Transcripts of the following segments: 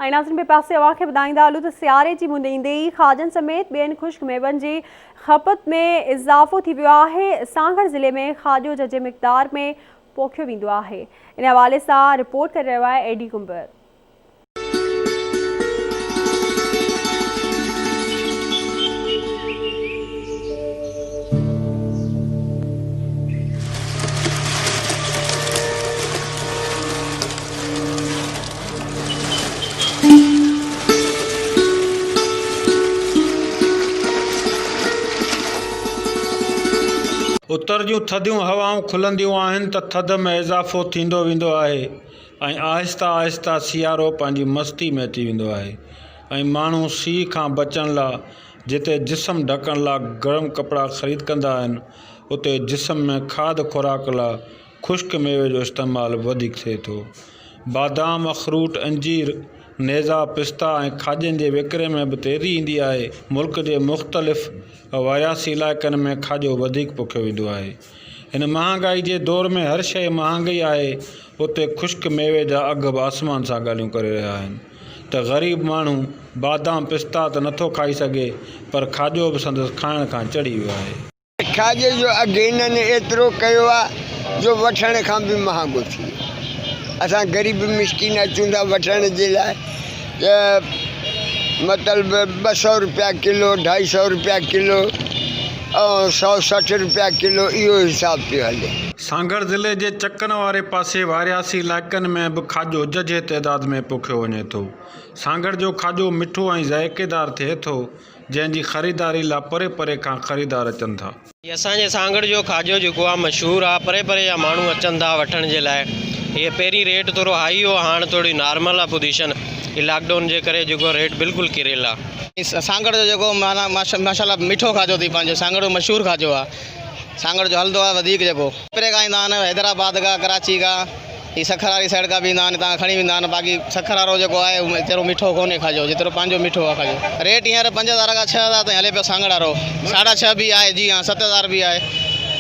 ۽ ناظرين ٻئي پاسي اوهان کي ٻڌائيندا هلون ته سياري جي مند ايندي ئي کاڄن سميت ٻين خشڪ ميون جي کپت ۾ اضافو ٿي ويو آهي، سانگهڙ ضلعي ۾ کاڄو ججهي مقدار ۾ پوکيو ويندو آهي، ان حوالي سان رپورٽ ڪري رهيو آهي اي ڊي ڪنڀر. اتر جون ٿڌيون هوائون کلنديون آهن ته ٿڌ ۾ اضافو ٿيندو ويندو آهي ۽ آهستي آهستي سيارو پنهنجي مستي ۾ اچي ويندو آهي ۽ ماڻهو سيء کان بچڻ لا جتي جسم ڍڪڻ لا گرم ڪپڙا خريد ڪندا آهن اتي جسم ۾ کاڌ خوراڪ لا خشڪ ميوي جو استعمال به وڌيڪ ٿئي ٿو. بادام، اخروٽ، انجير، نيزا، پستا ۽ کاڄن جي وڪري ۾ به تيزي ايندي آهي. ملڪ جي مختلف وارياسي علائقن ۾ کاڄو وڌيڪ پوکيو ويندو آهي. هن مهانگائي جي دور ۾ هر شيء مهانگي آهي، اتي خشڪ ميوي جا اگهه به آسمان سان ڳالهيون ڪري رهيا آهن ته غريب ماڻهو بادام، پستا ته نٿو کائي سگهي پر کاڄو به سندس کائڻ کان چڙهي ويو آهي. کاڄي جو اگهه هنن ايترو ڪيو آ جو وٺڻ کان به مهانگو ٿي ويو. اسان غريب مسڪين اچون ٿا وٺڻ جي لاء ته مطلب 200 روپيا ڪلو، 250 روپيا ڪلو ۽ 160 روپيا ڪلو اهو حساب پيو هلي. سانگهڙ ضلعي جي چڪن واري پاسي وارياسي علائقن ۾ به کاڄو ججهي تعداد ۾ پوکيو وڃي ٿو. سانگهڙ جو کاڄو مٺو ۽ ذائقيدار ٿئي ٿو. جنهن جي خريداري لا پري پري کان خريدار اچن ٿا. هي اسان جي سانگهڙ جو کاڄو جيڪو آ مشهور آ پري پري جا ماڻهو اچن ٿا وٺڻ جي لاء هي پهرين ريٽ ٿورو هائي هو هاڻ ٿوري نارمل آ پوزيشن هي لاڪ ڊائون جي ڪري جيڪو ريٽ بلڪل ڪريل آ. سانگهڙ جو جيڪو معنيٰ ماشاء الله مٺو کاڄو اٿئي پنهنجو سانگهڙ جو مشهور کاڄو آ سانگهڙ جو هلندو آ وڌيڪ جيڪو. پري کان ايندا آهن حيدرآباد کان ڪراچي کان هي سکر واري سائيڊ کان به ايندا آهن هتان کڻي ويندا آهن باقي سکر وارو جيڪو آهي اهو ايترو مٺو ڪونهي کاڄو جيترو پنهنجو مٺو آهي کاڄو ريٽ هينئر 5000 کان 6000 تائين هلي پيو سانگهڙ وارو ساڍا ڇهه به آهي جي ها 7000 به آهي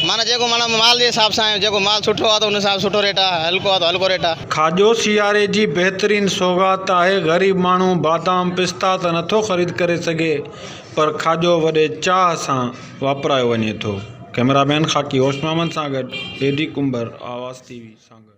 معنيٰ جيڪو معنيٰ مال جي حساب سان آهي جيڪو مال سٺو آهي ته ان حساب سٺو ريٽ آهي هلڪو آهي ته هلڪو ريٽ آهي. کاڄو سياري جي بهترين سوغات آهي غريب ماڻهو بادام پستا ته نٿو خريد ڪري سگهي پر کاڄو وڏي چاهه سان واپرايو وڃي ٿو. ڪئميرا مين خاڪي هوش محمد سان گڏ اي ڊي ڪنڀر، آواز ٽي وي، سانگهڙ.